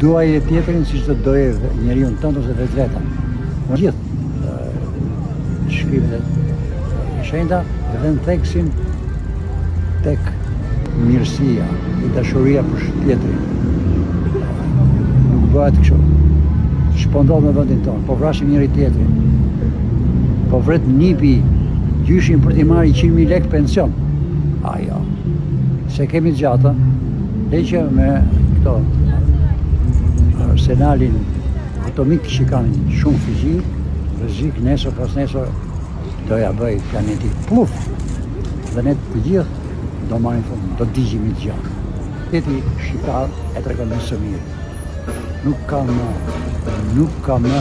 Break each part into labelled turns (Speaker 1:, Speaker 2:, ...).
Speaker 1: Duaje tjetrin siç do të doje njeriun tënd ose vetveten. Në gjithë shkrimet e shenjta e vënë theksin tek mirësia dhe dashuria për tjetrin. Nuk bëhet kështu. Ç'po ndodh në vendin tonë, po vrasim njëri tjetrin. Po vret nipi gjyshin për t'i marrë 100.000 lekë pension. A jo. S'e kemi gjatë, e që me këto arsenalin atomik që kanë shumë fuqi, rrezik nesër pas nesër do ja bëj planeti pluf. Dhe ne të gjithë do marrim fund, do digjemi të gjatë. Shteti shqiptar e tregon më së miri. Nuk ka më, nuk ka më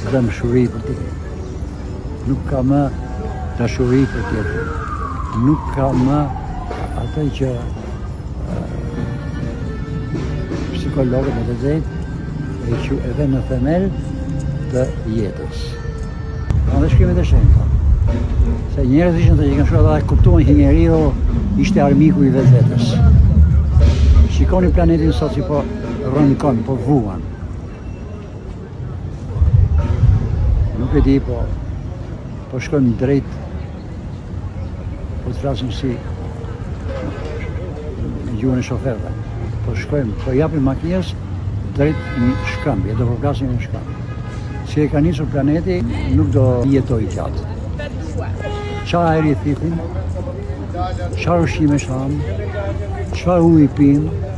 Speaker 1: dhembshuri për tjetrin. Nuk ka më dashuri për tjetrin. Nuk ka më atë që psikologët me të drejtë e që e vënë në themel të jetës. Në dhe shkrimet e shenjta. Se njerëz ishin të që kanë shkruar dhe kuptuan që njeriu ishte armiku i vetvetes. Shikoni planetin sot si po rënkon, po vuan. Nuk e di, po, po shkojmë drejt, po të flasim si në gjuhën e shoferëve. Po shkojmë, po japim makinës drejt një shkëmbi, e do përplasim një shkëmb. Si e ka nisur planeti, nuk do jetojë gjatë. Ça ajri thithim, çfarë ushqimesh hamë, çfarë uji pimë,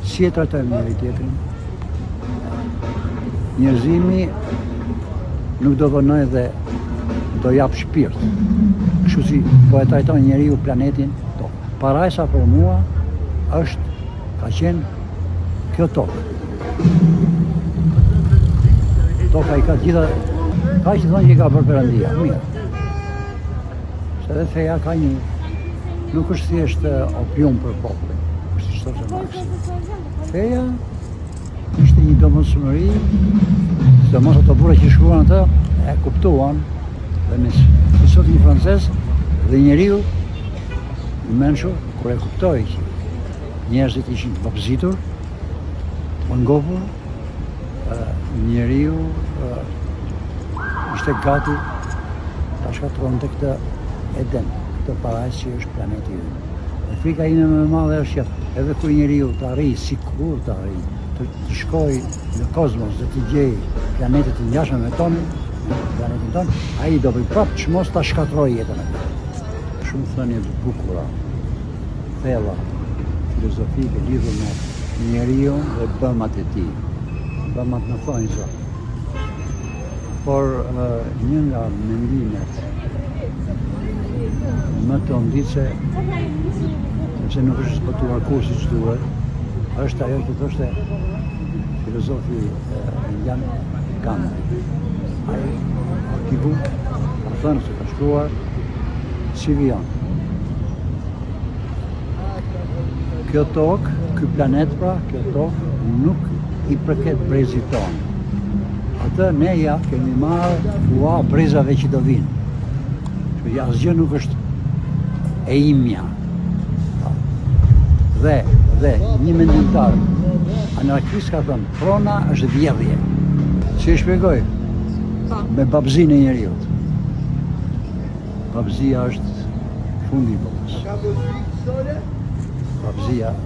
Speaker 1: si e trajtojmë njëri tjetrin, Njerëzimi nuk do vonojë dhe do japë shpirt. Kështu si po e trajton njeriu planetin tokë. Parajsa për mua është ka qenë kjo tokë. Toka i ka të gjitha, ka që thonë që i ka bërë Perëndia, mirë. Se dhe feja ka një, nuk është thjesht eh, opium për popullin, është siç thoshte Marksi. Feja ishte një domosdoshmëri, sidomos ato burra që shkruan atë, e kuptuan, dhe me si sot një francez, dhe njeriu i mençur, kur e kuptoi që njerëzit ishin të babëzitur, të pangopur, njeriu ishte gati ta shkatërronte këtë Eden, këtë parajsë që është planeti ynë. Dhe frika ime më e madhe është që edhe kur njeriu të arrijë, sikur të arrijë, të, të shkojë në kozmos dhe të gjejë planete të ngjashme me tonin, me planetin tonë, ai do bëjë prapë çmos ta shkatërrojë jetën e tij. Shumë thënie të bukura, thella, filozofike lidhur me njeriun dhe bëmat e tij. Bëmat në thonjëza. Por një nga mendimet më tronditëse, sepse nuk është zbatuar kurrë siç duhet, është ajo që thoshte filozofi indian Gandhi. Ai diku ka thënë se ka shkruar si vijon. Kjo tokë, ky planet pra, kjo tokë nuk i përket brezit tonë. Atë ne ja kemi marrë hua brezave që do vinë. Kështu që asgjë nuk është e imja. Dhe, dhe, një mendimtar anarkist ka thënë, prona është vjedhje. Si e shpjegoj? Po. Me babëzinë e njeriut. Babëzia është fundi i botës. Babëzia.